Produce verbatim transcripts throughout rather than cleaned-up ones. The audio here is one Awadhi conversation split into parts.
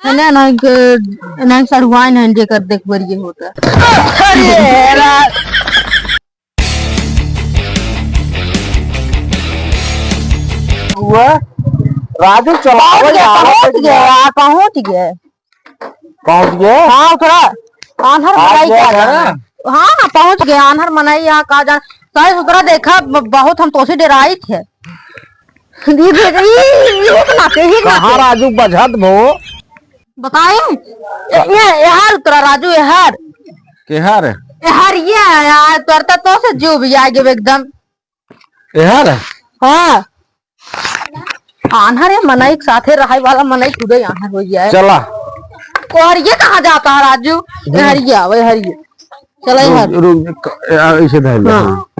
है ना, ना के, ना के सड़ुआइन है, जेकर देख बरिये होता। अरे रा- हुआ? राजू चला पहुँच गया, पहुँच गया, पहुँच गया। पहुँच गए? हाँ, थोड़ा आन्हर आ मनई गया का घर? जाना। हाँ, पहुँच गए, आन्हर मनई यहाँ का जान। साफ सुथरा देखा, ब-, बहुत हम तोसे डेराई थे। ये भेज, ये, ये बनाते, ये बनाते। कहाँ राजू बजत भो? बताई? ये, ये, ये हार उतरा राजू, ये हार। के हार? ये हार, ये है यार, तोरता तो से जो भी आगे एकदम। एहर? हाँ। आन्हर है, मनई के साथे रहै वाला मनई खुदे आन्हर होइ जाए। चला। तोहर ये कहाँ जाता है, राजू? हम्म। एहरिया, वही हरिये। चला, रुक, एहर। रुक, क-, यार, इसे धर ले, हाँ। हाँ।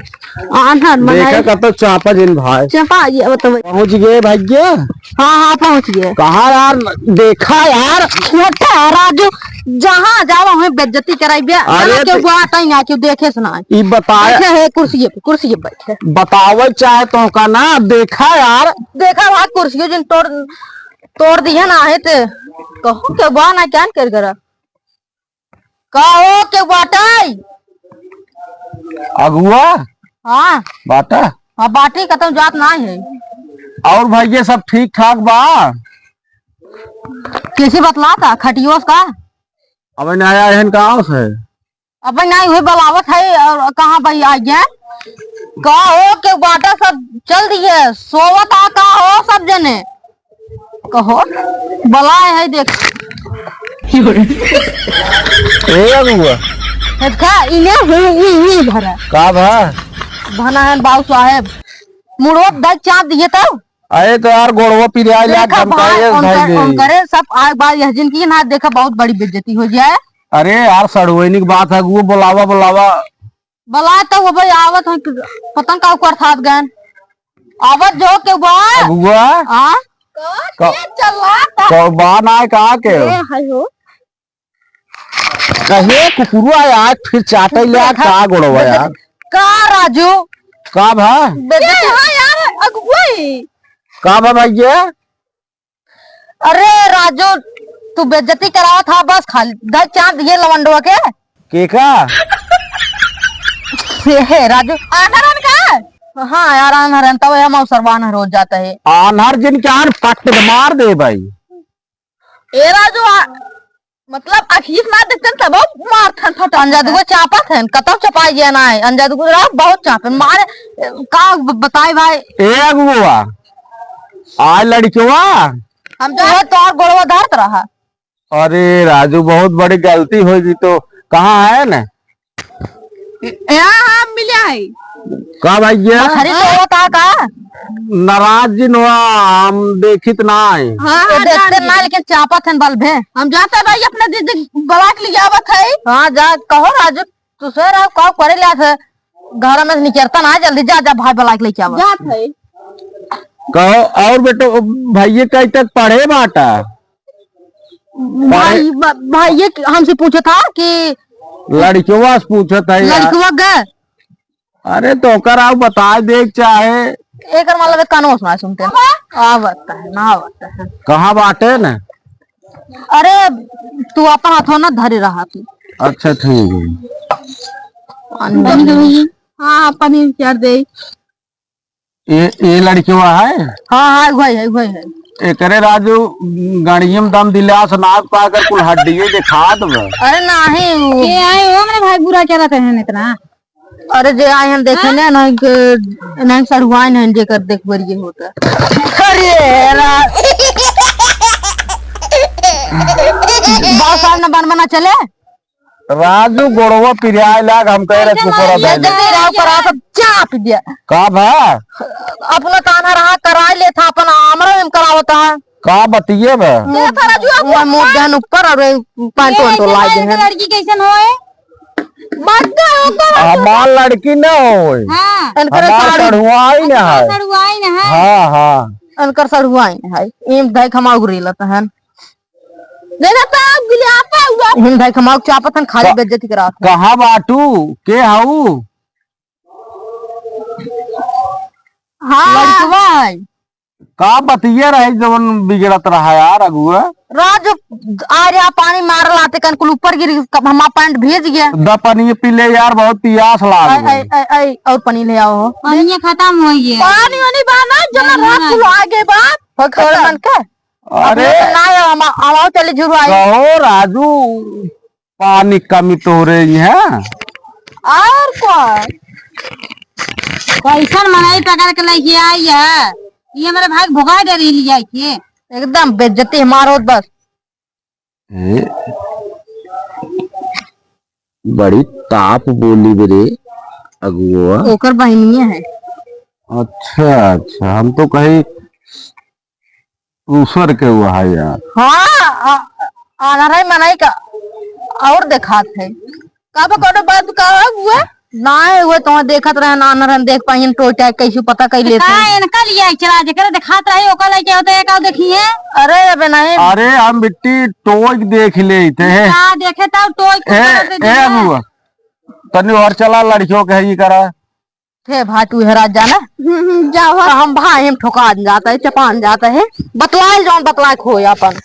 आन्हर मनई। देखा, कतो चापा जिन भाई। चापा, ये बताओ। पहुँच गए भैया? हाँ, हाँ, पहुँच गए। कहाँ यार? देखा यार। हटा, राजू, जहाँ जावा, वहीं बेइज्जती कराई बे। अरे, जाना क्यों तो बुआ, तई ना क्यों देखे से ना। ई बताए। बैठे है कुर्सी पे, कुर्सी पे बैठे। बतावल चाहे तो का ना, देखा यार। देखा वहाँ कुर्सियों जिन तोड़, तोड़ दिया ना है ते। कहो के बा ना क्या कर करा। का हो के बाटई? अगुआ? हाँ। बाटा? हाँ, बाटी कतौ जात ना है। और भाई ये सब ठीक ठाक बा? कैसे बतलाता खटियोस का? अबे नया एहन का आवस है? अबे नहीं हुए बलावत है और कहाँ भाई आ गया? का हो के बाटा सब चल दिए, सोवत आ का हो सब जने? कहो, बलाए है देख। ए अगुआ। हेतका, इने हु, इ, इ भरा। का भा? भना है बाबू साहेब। मुड़वा दग चाप दिए तो। अरे तो यार गोड़वा पिराए लाग देखा हम भाई, कहे उनकर, भाई। उनकरे सब आग बाज यह जिनकी ना देखा बहुत बड़ी बेइज्जती हो जाए। अरे यार सड़ुआइन की बात है, वो बुलावा, बुलावा। बलाए तो वो भाई आवत है, पतंग का ऊपर थात गन। आवत जो के बा। अगुआ? हाँ? का-, चला था। कौन बा ना है, कहाँ के हो? ए, हाय हो। कहे कुकुरवा यार, फिर चाटे ले आ, देखा, का गोड़वा यार? का राजू? का भा? बेइज्जती। ए, हाँ यार, अगुआ ही। का भा भैया? अरे राजू, तू बेइज्जती करावत हा बस खाली। दस चांद ये लवंडवा के। के का? हे, हे, राजू। आन्हरन का? हाँ यार, आन्हरन, तब हम अवसर आन्हर हो जाता है। आन्हर जिन के आन पट के मार दे भाई। ए राजू, आ, मतलब अखिस ना देखतन तब मार थन फटा। अंजदुगो चापत हन, कतौ चपाई गया ना है। अंजदुगो रहा बहुत चापन मारे, का ब-, बताई भाई। ए अगुआ, आ लड़कवा। हम जो है तोर गोड़वा धरत रहा। अरे राजू, बहुत बड़ी गलती हो गई तो। कहाँ है न? यहाँ हम मिले हैं। का भैया? बखरी तो होता का? नाराज जिन हुआ, हम देखित ना है। हाँ, ये हाँ, देखते जान ना, गए। लेकिन चापत हन बल्ब है। हम जाते भाई अपने दीदी बलाक ले आवत है। हाँ, जा, कहो राजू, तू सो रहा, का करे ले आत है? घर में से निकलता ना, जल्दी जा, जा, भाई बलाक लेके आवा। जात है। कहो, और बेटो, भैया कहीं तक पढ़े बाटा? भाई, ब-, भाई ये हमसे पूछा था कि लड़कियों से पूछत है यार। लड़कियों गए। अरे तो ओकर आउ बताए देख चाहे। एकर मतलब कानो सुना सुनते हैं। आवत है, ना आवत है। कहाँ बाटे न? अरे तू अपन हाथों ना धरे रहा तू। अच्छा ठीक है। पानी दे। हाँ, पानी कर दे। ए, ए लड़किवा है? हाँ, हाँ, वही है, वही है। एकरे राजू गणियम दम दिलास नाक पाकर कुल हड्डिये दिखात बा। अरे नाही, वो के आए हो, मेरे भाई बुरा क्या रहते हैं इतना? अरे जे आए हम देखे हाँ? ने, नहीं के, नहीं सड़ुआइन है, जेकर देख बरिये होता। अरे रा-, बाबा साहब ने बन बना चले? राजू गोड़वा पिराए लाग, हम कह रहे ऐसे कुकुरा मार धइले। जल्दी राव करा, सब चाप दिया। का भा? अपना कान्हा रहा, कराए ले था, अपन हमरा में करावता है। का बतिये बा? ये था राजू, अब वो मुंह ऊपर। दहन ऊपर और ये पैंट ये वैंट ऐसे ला मार दे के हैं। लड़की कैसन होए? मत दे ओकर। हमार लड़की न होए। हाँ। इनकर हमार साड़ी। सड़ुआइन है। सड़ुआइन है। हाँ, हाँ। इनकर सड़ुआइन है। ईम धाई खमाउग रेलत हन। देखा तो गुलियापा हुआ। हम धाई खमाउग चापत हन, खाली का-, बेइज्जती करात हन। कहाँ बाटू? के हऊ? हाँ। लड़कवा है। का बतिया रहे जवन बिगड़त रहा यार अगुआ? राजू, आ रहा पानी मार लाते कन कुल ऊपर गिर, कब हमार पैंट भीज गया। द पानी पी ले यार, बहुत पियास लाग ऐ, गई। ऐ, ऐ, ऐ, और पानी ले आओ। पानी खत्म हो गया। पानी वानी बा ना, जना नहीं, रात नहीं। कुल आगे बा। हो, खत्म। मन का? अरे। अभी तो ना आयो, हम, हम आओ चले जुरवाई। कहो राजू, पानी कमी तो हो रही है। और कौन? कैसन मनई पकड़ के लेके आई है? ये मेरे भाई भुगा दे रही लिया के। एकदम बेइज्जती हमार होत बस। ए, बड़ी ताप बोली बे रे अगुआ। ओकर बहिनिये है। अच्छा, अच्छा, हम तो कही दूसर के हुआ है यार। हाँ, आ, आनर है मनई का और देखात है। का बा, कोनो बात का हुआ? ना है, वो तो देखत रहे, ना, ना देख पाइन, टोटा कैसे पता कर लेते का हैं। इनका लिए चला, जेकर देखात रहे, ओकर लेके होते हैं, का देखिए? अरे, अबे नहीं। अरे, हम बिट्टी टोक देख लेते हैं। का देखे तब टोक ए, ए, अबुआ, तनी और चला, लड़कियों के ही करा। थे भाटू है राजा ना। हम्म, हम्म, जाओ। तो हम भाई हम ठोकान जाता है, चपान जाता है, बतलाए जौन बतलाए खोए अपन।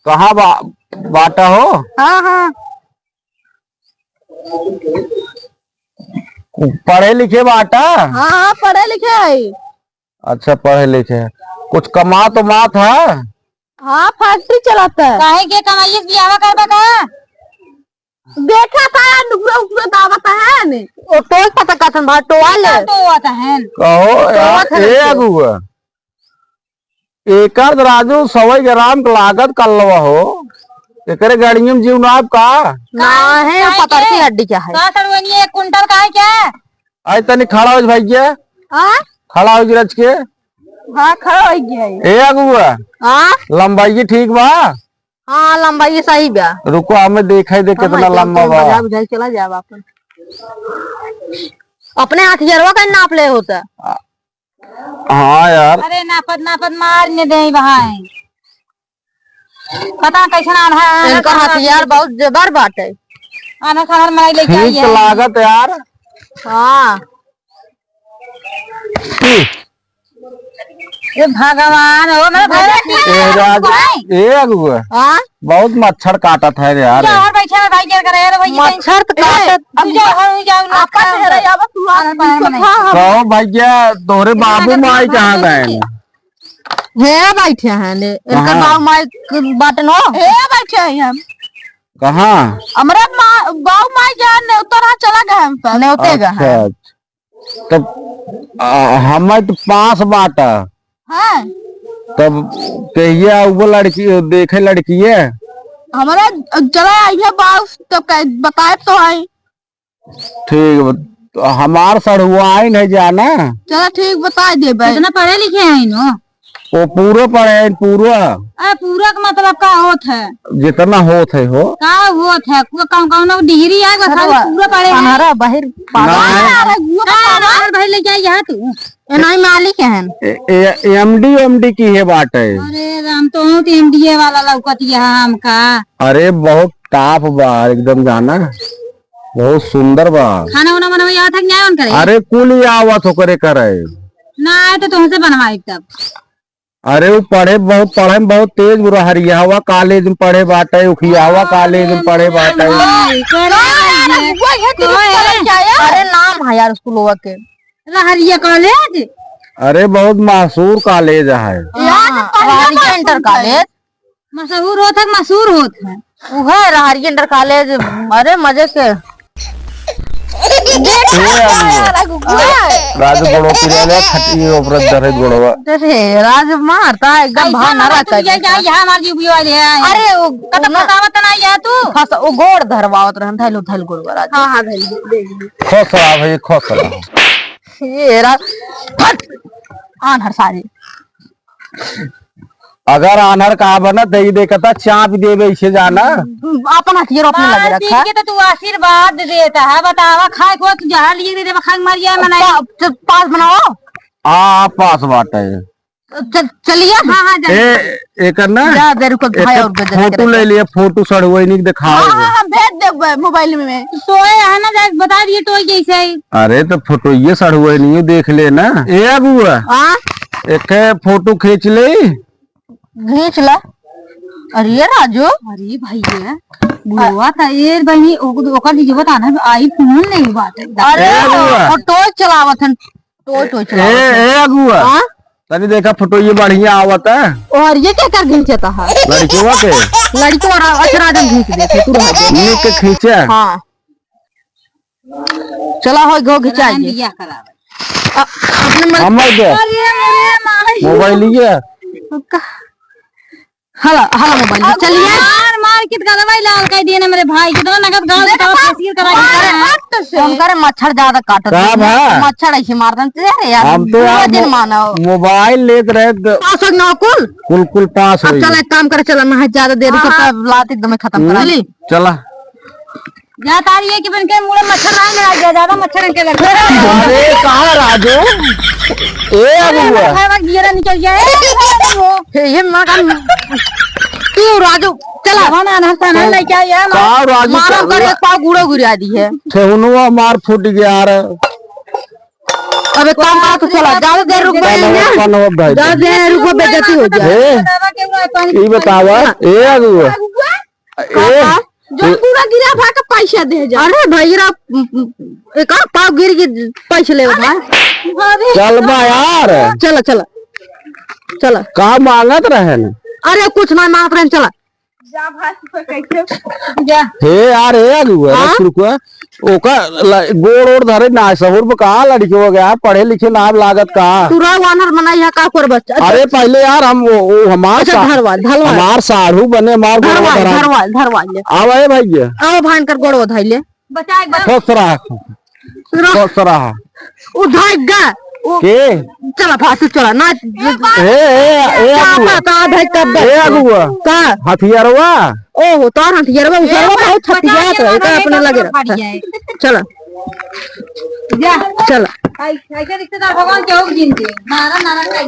कहाँ बा-, बाटा हो? हाँ, हाँ। पढ़े लिखे बाटा? हाँ, हाँ, पढ़े लिखे है। अच्छा, पढ़े लिखे। कुछ कमा तो मात है? हाँ, फैक्ट्री चलाता है। काहे के कमाइए से बियाह करबा का? देखा था, नुकरा उकरा दावत है ने। ओ, टोल पता कथन भा, टोल। का टोवत है? कहो यार, टोवत है ए के? अगुआ। एकर राजू सवई ग्राम के लागत कल्लवा हो। एकरे गड़ियम जीव ना आप का? ना है, काहे पतर के? की हड्डी क्या है? का सड़वनी एक कुंटल का है क्या? आई तनी खड़ा हो भैया। हाँ? खड़ा हो रच के। हाँ, खड़ा हो गया है। ए अगुआ। हाँ? लंबाई ठीक बा? हाँ, लंबाई सही बा। रुको, हमें देखा ही दे हम कितना ऐसे लंबा हमको बा। बजा बुझाई चला जाए अपन। अपने हथियारवा का नाप ले होता। आ, हाँ यार। अरे नापत नापत मार ने दे भाई। पता कैसन आन्हर, आन्हर इनकर आन्हर हथियार आन्हर बहुत जबर बाटे। आन्हर खान्हर माई लेके आई ठीक है। लागत यार। हाँ। ए भगवान, ओ मेरे भाई, ए राज, भाई। ए अगुआ, हाँ? बहुत मच्छर काटत है यार। जा और बैठे है भाई, क्या करे? अरे भाई, मच्छर तो ए, काटत। अब जा और जाओ, आपस में रह जाओ, तू आ, अरे भाई, नहीं। हाँ, हाँ। कहो भैया, तोहरे बाबू माई कहाँ गए? हे बैठे हैं ने, इनकर कहाँ? बाबू माई क-, बाटे नो। हे बैठे हैं हम। कहाँ? हमरे माँ, बाबू माई के यहाँ नेवता रहा, चला गए हम सब। नेवते गए हैं। अच्छा, अच्छा। तब, आ, हमें तो पास बाटा। हाँ। तब कहिए वो लड़की, देखे लड़की है। हमारा चला आई है बाबू, तब कह, बताए तो है। ठीक बा, तो हमार सड़ुआइन है जाना। चला ठीक, बताए देबे। कितना पढ़े लिखे हैं इनो? वो पूरा पढ़े हैं, पूरा। अरे पूरा का मतलब का होत है? जितना होत है हो। का होत है? को-, कौन, कौन डिग्री आए बस खाली सड़ुआ, पूरा पढ़े हैं। पनहरा बहिर पागल। नहीं। अरे गुआ का का पागल। यार भाई लेके आई यहाँ तू? ए नहीं मालिक हैं। ए, ए, एमडी, एमडी की है बाटे। अरे राम, तो हूँ तो एमडीए वाला लौकत यहाँ हमका। अरे बहुत टाप बा एकदम जाना। बहुत सुंदर बा। खाना वाना बनवाई आवत है कि नहीं करे? अरे कुल ही आवत ओकरे करे। ना आए तो तुमसे बनवाई तब। अरे वो पढ़े बहुत, पढ़े में बहुत तेज, वो रहरियावा कॉलेज में पढ़े बाटे, उखियावा कॉलेज में पढ़े बाटे। अरे, करे अरे, है। अरे, वो है तो कोई कुछ करे क्या यार? अरे नाम है यार स्कूलवा के। रहरिया कॉलेज? अरे बहुत मशहूर कॉलेज है। यार, हाँ, पढ़ना रहरिया मत इंटर सुनता है। कॉलेज। मशहूर होत है, मशहूर होत है। उहे रहरिया इंटर कॉलेज, अरे मजे के। ए, अरे, अरे, अरे, राजू गोड़ो पिराले, खटिए ऊपर धरे गोड़वा। अरे, राजू मारता है, एकदम भाई, भाव ना रहता है। ये क्या, यहाँ हमार जीव पियो वाले हैं। अरे, वो, कतब ना बतावत ना यार तू। फंस, वो गोड़ धरवावत रहन, धैलो, धैल गोड़वा राजू। हाँ, हाँ, धैल, दे, दे। खुश रहा भाई, खुश रहा। ये रा-, फट! आन्हर सारे। अगर आन्हर का बना, दे देखता, चाप देवे इसे जाना। अपन हथियार अपने लगे मार रखा। पीट के तो तू आशीर्वाद देता है, बतावा, खाए को तू जहाँ लिए दे देवा, खाए मर जाए, मनाई। पा-, च-, पास बनाओ। आ, पास बाटे। चल, चलिए। हाँ, हाँ, जा। ए, एकर ना, जा, दे रुको, भाई, एक और गजब फोटो करेगा। ले लिए, फोटो सड़ुआइनी के दिखाओ। हाँ, हाँ, हम भेज देबे मोबाइल में। सोए है ना, जा, बता दिए तो जैसे ही। अरे, तो फोटो ये सड़ुआइनी देख ले ना। ए, अगुआ। हाँ? एक फोटो खींच ले। खींच ला। अरे राजू। अरे भैया, बुढ़वा था, ए बहिनी, ओक-, ओकर दीजिए बता ना, iPhone नहीं बात है। अरे ए बुआ। और टॉर्च चलावत हन, टॉर्च, टॉर्च ए, चलावत हन। ए अगुआ। हाँ? तनी देखा फोटो ये बढ़िया आवत है। और ये क्या कर खींचता है? लड़कियों के? लड़कियों वाला, अच्छा राजन खींच देते, तू रह जा। ये के खींचे? हाँ। चला हो गो खिंचाइए। बिया करावे। अ-, अपने मन हमर दे। अरे, अरे, माई। मोबाइल लिए। का-, हला, हला मोबाइल लिए। अब चलिए। मार, मार के गलवा ही लाल कर दिए ना मेरे भाई, कितना नगद गाल देखो, का तसीर करा के मार, रखा है। मत से। हम करे मच्छर ज्यादा काटत का है। बा? मच्छर ऐसे मार देते रे यार, हम तो दो यार दिन मो-, मानो। मोबाइल लेत रहे तो पास हो ना कुल। कुल, कुल पास अब हो चल गया। एक काम करे, चल ना है ज्यादा देर से हाँ। सब लात एकदम खत्म करा। हम्म। चली। चला। जा तारी है कि बन के मुड़े मच्छर राय में आ गया, ज्यादा मच्छर के लग गया। अरे, कहाँ राजू? ए, अरे, अगुआ। हमारे भाई गिरा निकल गया है। हे, ये माँ का, क्यों राजू? चला। ना, ना, ना, ना, लेके आया, का राजू? मारा चला। कर एक पाव गुड़ो गुड़ा दी है। ठेहुनवा मार फूट गया रे। अब एक काम करा, तू चला, ज्यादा देर रुक गए ना। कौन हो भाई? ज्यादा देर रुको, बेइज्जती हो जाए। ए, ई बतावा, ए, अगुआ। ए, का? जो पूरा गिरा भा के पैसा दे जा। अरे भाई रा, एक और पाव गिर के पैसे ले भाई। अरे। चल बा यार। चला, चला। चला। का मांगत रहे न? अरे कुछ ना मांगत रहे, चला। जा भाई, कैसे? जा। हे यार, हे अगुआ, हाँ? रुक, रुक। ओका ल-, गोड़ ओड़ धरे ना, सहूर में कहाँ लड़की हो गया, पढ़े लिखे नाम लागत का। तू रहो वानर मना, यहाँ का कर बच्चा? अच्छा। अरे पहले यार हम वो, वो हमार अच्छा, सा-, धरवा, धरवा। हमार साढ़ू बने, हमार गोड़ धरवा, धरा। धरवा, धरवा ले। आवा ए भैया। आवा भान कर गोड़ धइले। बचा एक बार। खुश रहा। रह। खुश रहा। उ धइगा। उ के? चला भाई, तू चला ना। ए, ए, ए, अगुआ। का, का, भाई, कब ए, अगुआ। का? हथियारवा? ओहो, तोर हथियारवा, उठरवा, ए, बहुत बचा हथियार के है, का अपने लगे रख। चला। जा। चला। आई, आई के रिश्तेदार भगवान के हो जिंदगी। मारा, मारा, खाई।